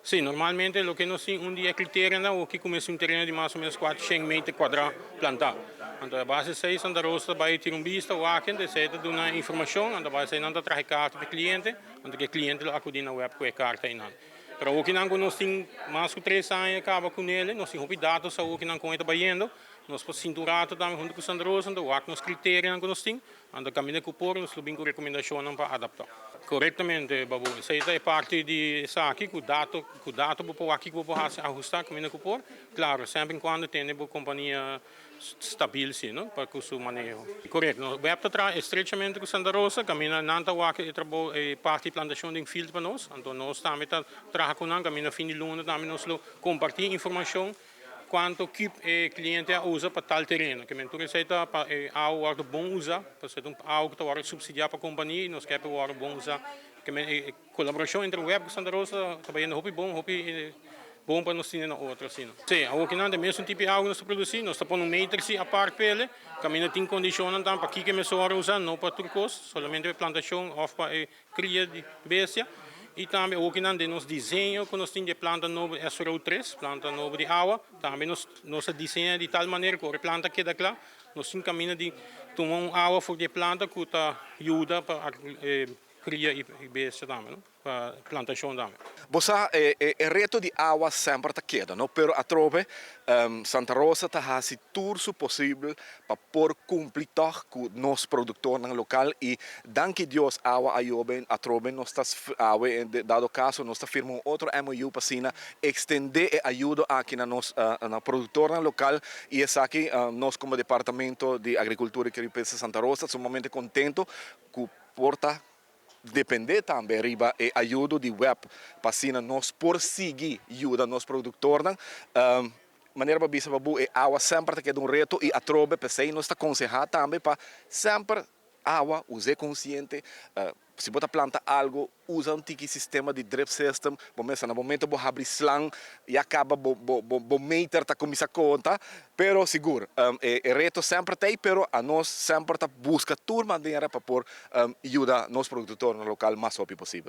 Si, normalmente loke nos tin un di e criterionan ta cu cuminsa un tereno di mas o menos 400 meter cuadra planta. Anto, a base di esey, Santa Rosa ta bay tira un bista, wak, esey ta duna informacion, anto base esey nan ta traha carta pa e cliente, anto e cliente lo acudi na WEB cu e carta ey. Pero loke nan nos tin mas cu 3 aña caba cu ne, nos tin hopi dato sa loke nan con ta bayendo, nos por sinta un rato tambe hunto cu Santa Rosa, anto wak nos criterionan cu nos tin, anto caminda cu por nos lo bin cu recomendacion pa adapta. Corectamente, Babu. Esey ta parti di esaki, cu dato bo por aki bo por ahusta caminda cu por. Claro, semper y cuando tin e compania stabil, si, no? Pa cu su maneho. Corecto. No, WEB ta traha estrechamente cu Santa Rosa, caminda nan ta wak e trabou e parti plantacion di field pa nos. Anto nos tambe ta traha cu nan, caminda fin di luna tambe nos lo comparti informacion cuanto cu e cliente a usa pa tal tereno. Kiermen tur esey ta pa awa bon usa, pa ser un awa cu ta subsidia pa compania y nos kier pa bon usa. Kiermen colaboracion entre WEB y Santa Rosa ta bayendo hopi bon, hopi bon pa nos tin na otro asina. Si, awa cu nan mesun tipo di awa nos ta produci, nos ta pone un meter si apart p'e, caminda tin condicion pa kico mes usa, no pa tur cos, solamente pa plantacion of pa cria di bestia. Y tambe loke nan den nos diseño cu nos tin di planta nobo SRO3, planta nobo di awa, tambe nos a diseña di tal manera cu e planta keda cla, nos tin caminda di tuma un awa for di planta cu ta yuda pa cria y bestia tambe, no? Pa plantacion tambe. Bo e reto di awa semper ta keda, no? Pero atrobe Santa Rosa ta hasi tur su posibel pa por cumpli toch cu nos productornan local y danki Dios awa a yobe atrobe. Nos ta awe, dado caso, nos ta firma un otro MOU pa asina extende e ayudo aki na nos na productornan local y esaki nos como Departamento di Agricultura y Pesca Santa Rosa sumamente contento cu por ta depende tambe riba e ayudo di WEB pa asina nos por sigui yuda nos productornan. Manera pa bisa, Babu, e awa semper ta keda un reto y atrobe p'esey nos ta aconseha tambe pa semper awa usa consciente. Si bo planta algo, usa un tiki sistema di drip system. Bo mes na momento bo habri slang y caba bo meter ta cuminsa conta. Pero sigur, e reto semper tin, pero anos semper ta busca tur manera pa por yuda nos productornan local mas hopi posibel.